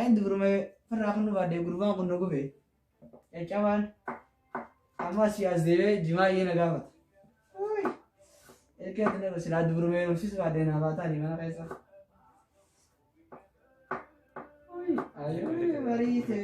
Inni dubruma firraa kun baadhee gurbaan kun nu gube. Caccabaan amma asii as deemee jimaa iyyee na gaafata. Erga itti silaa dubruma heerumsiisu baadhee naa baataani mana keessa. Ayyoo mariite.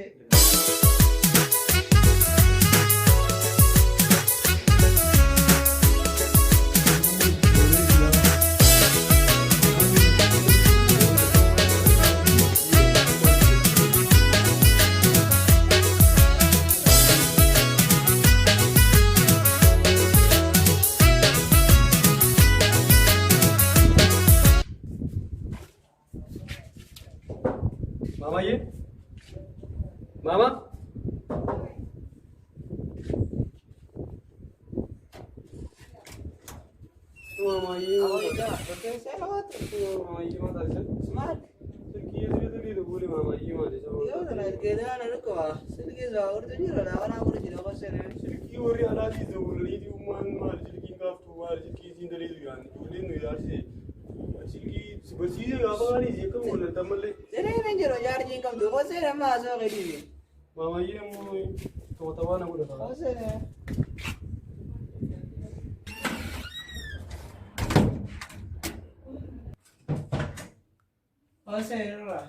Maamayyee? Maama? Maamayyee. Maamayyee maal taasisan? Maal? Silkii sirrii dubbuli maamayyee maal Yoo isa? kana ergeedhaan dhukkuba. Silkii isaa hortu jira laaqanaa godhu jira qosee. Silkii warri alaatii dawwalaniiti ummaan maal silkiin gaaftu maal silkii siin daleetu yaadne ijoolleen nu ilaalchise. Silkii si barsiisee gaafa maaliif akkam wallattan malee. Sireen hin jiru jaarjiin hin qabdu qosee amma haasoo qediifi. Maamayyee immoo to'atamaa na godhata. Qosee. Qosee irra.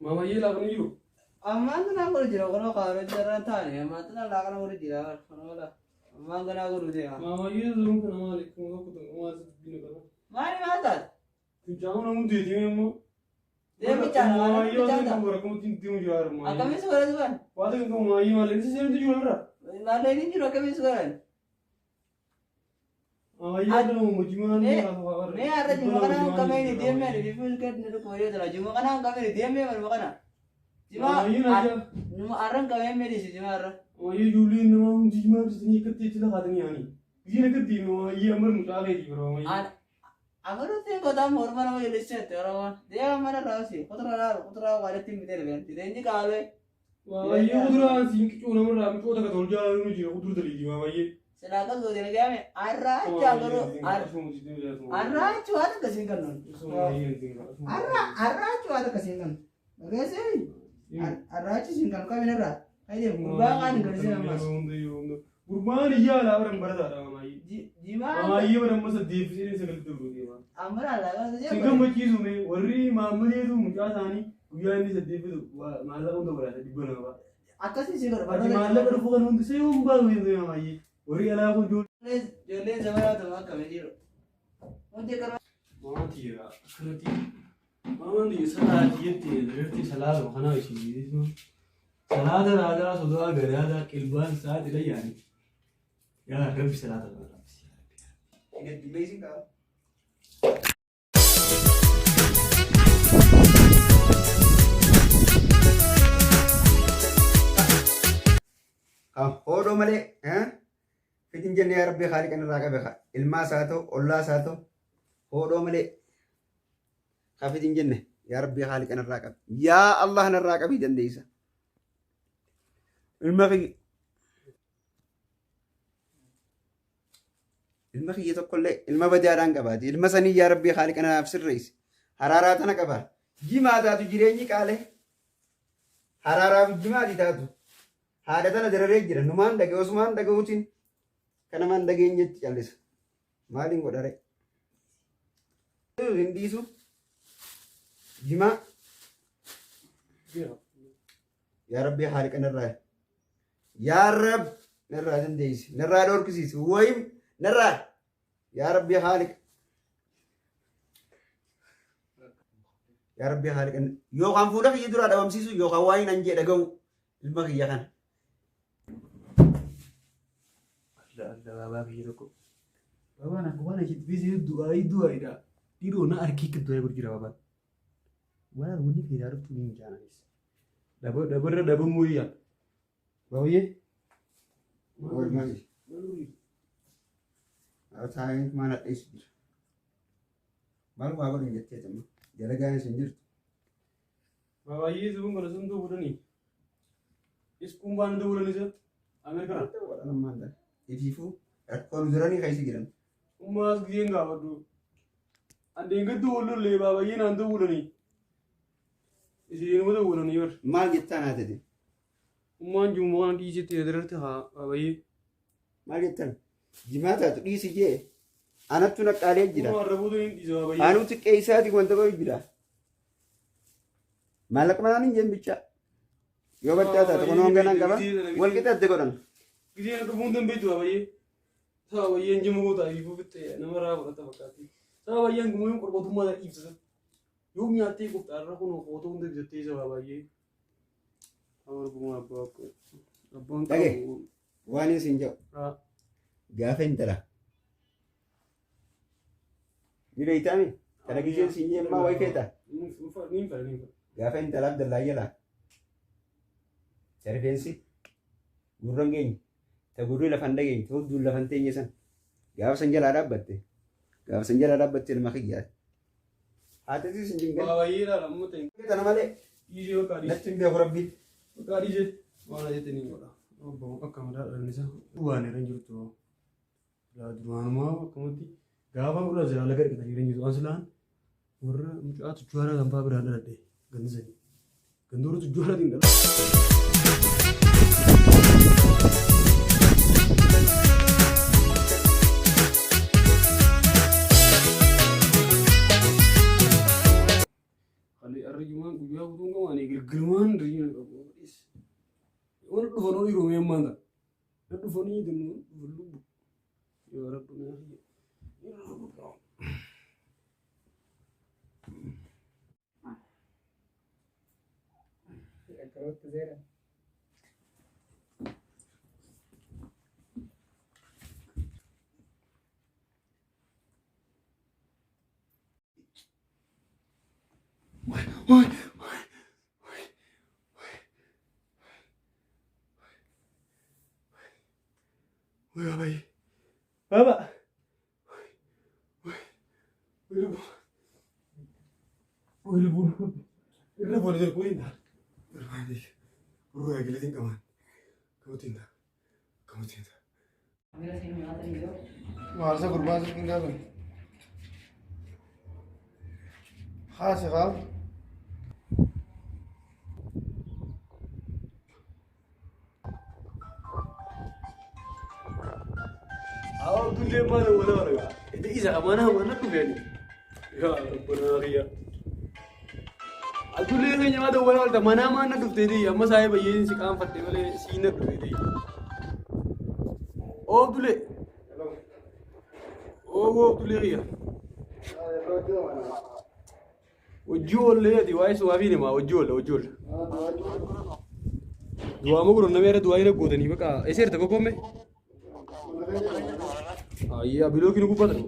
Maamayyee laaqni jiru. Ammaan tanaa godhu jira kunoo kaaroo jarraan taane ammaan tanaa laaqana godhu jira kunoo la. Ammaan kanaa godhu deema. Maamayyee zurum kana maali? Kuma tokko tokko maal sitti bina kana. Maali maal taate? Fincaa'uu namuu deetimee immoo. Deemi caala maal Maamayyee waan caala? tokko bara kuma ittiin deemu jira maamayyee. Akkamiin si godhatu kan? Waan tokko maamayyee maali? Inni seentu jiru irra. Maalleen hin jiru akkamiin si godhan? Maamayyee akka nama hojii maali? Mee har'a jimma kana hin qabeen deemee ani bifuus gad nu dhukkuma yoo jira jimma kana hin qabeen deemee malma kana. Jimma Maamayyee na jimma har'a hin qabeen meedisi jimma har'a. Maamayyee ijoolleen nama hundi jimaa ibsitanii akkatti itti lakaatanii yaani. Biyyi akkatti maamayyee amma mucaa keetii bara maamayyee. Amanutti qotaa morma nama jallisseetti Oromoon deema mana raawsi kutura laalu kutura walitti hin bitee jireenyi qaalee. Maamayyee kuduraan siin qicuu namarraa micoota takka tolchaa nu jira kudur daliiti maamayyee. Silaa akkas goote nagaame arraacha garuu arraachi waan akkasiin kan nun. Arraachi waan akkasiin kan. Dhageessee arraachi siin kan qabin irraa. Hayyee gurbaa kaan hin garsiin ammas. Gurbaan iyyaa alaa baran barataadha maamayyee. Jimaa Maamayyee baran masa deebisee sagal dabru deema. amma laalaa Sin gammachiisu mee warri maammadeetu mucaa isaanii guyyaa inni saddeefitu maallaqa hunda godhata 200 fa'a. Akkasii si godha. Ati maallaqa dhufu kan hundi see hun baatu hin ta'e maamayyee. Warri alaa kun ijoollee. Ijoolleen zamanaa ta'u akkamii jiru. Hundi qarma. Maamaan tiyya akkanatti maamaan tiyya salaati jettee reefti salaatuma kanaa ishii salaata raadaa sodaa gadaadaa qilbaan sa'aati dhayyaani. Yaa rabbi salaata kana rabbisi. Gaddibeessi qaba. Hodhoo malee fitin jennee yaa rabbii haaliqan irraa qabe ilmaas haa ta'u ollaas haa ta'u hodhoo malee ka fitin jenne yaa rabbii haaliqan irraa qabe yaa Allah narraa qabii dandeessa. Ilma kiyya ilma kiyya tokkollee ilma badaadhaan qabaati ilma sanii yaa rabbii haaliqa naaf sirreessi haraaraa tana qaba jimaa taatu jireenyi qaalee haraaraaf jimaati taatu haadha tana dararee jira numaan dhaga'e osumaan dhaga'uutiin kanamaan dhageenyetti callisa maaliin godhare hin dhiisu jimaa yaa rabbii haaliqa narraa yaa rab narraa dandeessi narraa dhorkisiisi wayim narraa yaa rabbii haaliqa yaa rabbii haaliqa yookaan fuula kiyya duraa dhabamsiisu yookaan waa hin anjee dhaga'u ilma kiyya kana. Allah Allah baabaa kiyya tokko. Baabaan akka waan achitti biisee du'aayii du'aayidha. Dhiiroo na arkii akka du'aayii godhu jira baabaan. Waan wanni faayidaa dhuftu ni hin jaananis. Dhabarra dhabamuu iyyaa. Baabayyee. Wal maali? Taa'ee maal hadheessu jira. Maal waa godhin jettee tamma dalagaan isin jirtu. Baabayyee zubuun kana sun duwwadanii. Iskuun baan duwwadan isa. Ameerikaa. Ammaan tana. Ifiifuu rakkoon duranii keessa jiran. Ummaas gizeen gaafadhu. Andeen gaddu wallollee baabayyee naan duwwadanii. Isin wada walanii bar. Maal jettaan haatati? Ummaan jimu waan dhiisetti irratti haa baay'ee. Maal jettan? Jimaa taatu dhiisi jee. Anattu naqqaalee jira. Kuma arrabuutu hin dhiisa baay'ee. Anuu xiqqeessaati wanta godhu jira. Maallaqa manaan hin jeen bichaa. Yoo baddaa taate kun honganaan qaba. Wal qixa adda godhan. Giseen dhufuun dandeettu baay'ee. Sababa baay'een jimu goota ifuu fixxee nama irraa fudhata fakkaatti. Sababa baay'een gumuun qorqotummaa dhiibsisa. Yoo nyaattee qofxaarra kun hootoo hunda bitattee sababa baay'ee. Abbaan Dhage. qabu. Waan isin jedhu gaafa intala. Ni beeytaami? Kana giseen siin jee ammaa wayi feeta. Niin fedha niin fedha. Gaafa intalaaf dallaa jalaa. Ta rifeensi gurra hin geenye. Ta gurri lafa hin dhageenye. Ta hudduun lafa hin teenye san. Gaafa san jalaa dhaabbatte. Gaafa san jalaa dhaabbatte ilma kiyyaati. Haatitis hin jingan. Baay'ee ilaala amma ta'e. Tana malee Dhiisee bakka dhiisee. natti hin beeku rabbiin. Bakka dhiisee. Waan ajajate ni godha. Obbo akka mataa dhalli isaa. Waan irra hin jirtu. Laa duraanumaa akkamatti gaafa gurra jira laga dhiqatanii irra hin jirtu. Ansilaan warra mucaa tujjaaraa kan fa'aa biraan dhaladhe gandisanii. Gandoora tujjaaraatiin dhaladhe. Hali arjumaan guyyaa guutuun qabaanii girgirmaan riina qabu. Waan dhufanoo dhiiroo mee ammaan ta'a. Na dhufanii danuu dhufan lubbu. Yaa Rabbi naa kiyya. Akkanatti seera. Waay waay waay waay baba. Waay lubbu. Waay lubbu. Irra boona jira kunin ta'a. Urraa eegaleetiin qabaan. Kamutiin ta'a. Kamutiin ta'a. Maarsa gurbaa silkiin kaasan. Haasi haa. Awwa dullee maal wala wala. Isa amaanaa waan dhufeeni. Yaa rabbana kiyya. Adullee keenya maal wala wala manaa maan na dhufteeti amma saayee bayyeen si qaanfadhe malee sii na dhufteeti. Oo Abdullee. Oo Abdullee kiyya. Hojii oollee ati waa'ee sumaa fi himaa hojii oolla hojii oolla. Du'aama godhan nama irra du'aa irra gootanii baqa eessa jirta kokomme? Ayyaa bilookiin gubbaa ta'u.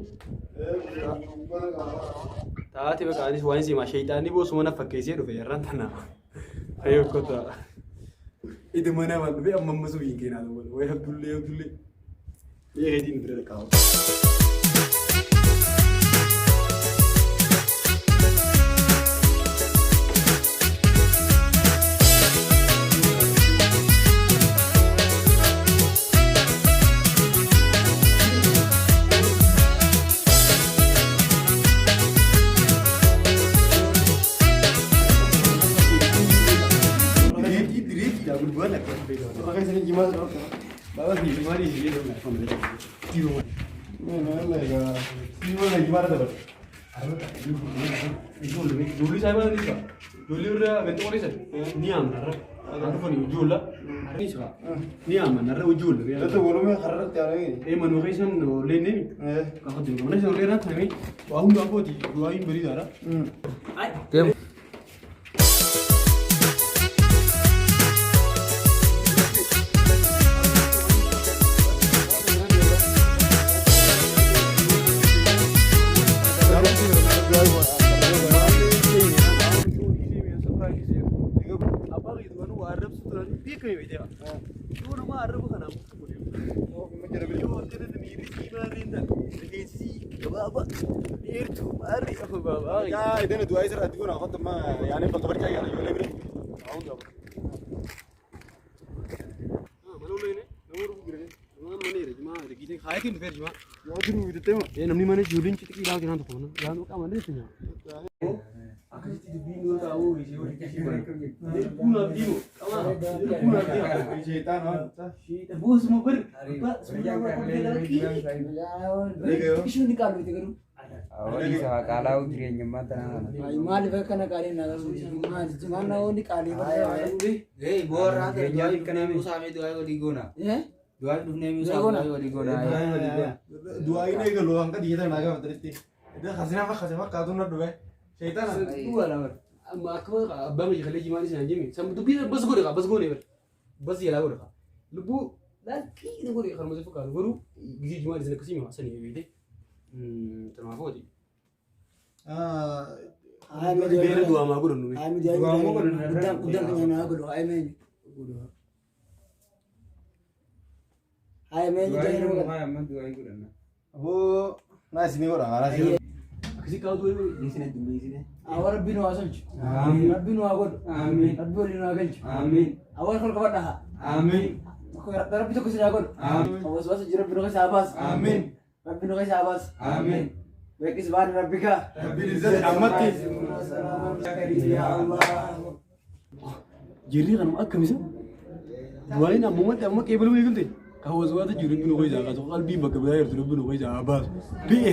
Taate baqa anis waan simaa sheeyxaanni boosuma na fakkeessee dhufe irraan tana. Ayyoo kota. Idi mana waan dhufe amma amma subiin keenaa ta'u. Wayi Abdullee Abdullee. Mee keetiin bira dhaqqaaba. Ijoollee isaa baatan ibsa. Ijoollee irra gadi qoreessan ni aamna irra. Kan dhufan ijoollee. Ni aamna irra ijoollee. Ee manuma keessan olleen neemi. Gaafa deemu mana keessan olleen irratti namni waa hunda abbooti du'aa hin bariidaadha. Namni mana ijoolleen xixiqqii ilaalu jiran tokko mana yaaduu qaba malee itti nyaata. Akkasitti dubbiin Maaliif akkana qaaliin naa maal namoonni qaalii Du'aayin eegalu hanga dhiyeessa naa gaafatanitti. Khasina khasina fakkaatu na dhufe. Shayitaana. Amma akkuma abbaa biyya kalee jimaan isin jimi san dubbii bas godhe bas goone bar bas jalaa godhe lubbuu laakkii godhe kan masa fakkaatu garuu gisee jimaan isin akkasii mima sanii beekte tanaaf ooti. Beela du'aamaa godhannu mee. Guddaan kan naa godhu haa meenyu. Haa meenyu Aboo naa isinii godha naa isinii. Akkasii kaa'utu Awwa rabbi nu haa tolchu. Rabbi nu haa godhu. Rabbi waliin nu haa galchu. Awwa kol qabadha haa. Rabbi tokko isin haa godhu. Waswaasa jiru rabbi nu keessa haa baasu. Rabbi nu keessa haa baasu. Beekis baan rabbika. Rabbiin izzati ammatti. Ya Allah. Jirri kanuma akkamisa du'aayin ammumatti amma qeebaluu eegalte kan waswaasa jiru rabbi nu keessa haa baasu qalbiin bakka biraa jirtu rabbi nu keessa haa baasu bi'e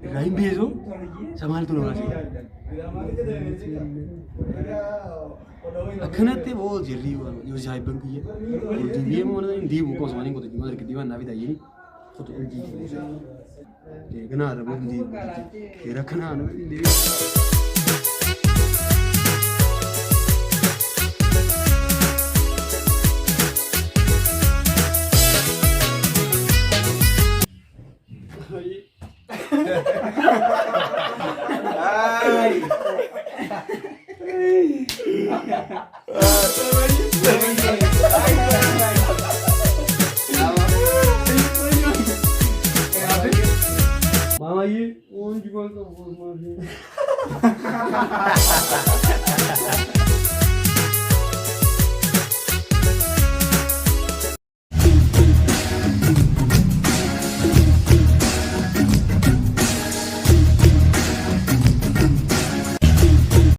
irraa hin beesu samaaltu na baase. Akkanatti boo jirri yoo saayibban kiyya ol deebi'ee moo mana hin deebi'u akkuma sumaniin qotu jimaa argite waan naaf taa'anii qotu ol jiiti. Ganaa irra booda deebi'u yeroo akkanaa nama hin deebi'u. Maamayyee waan jimaan qabu.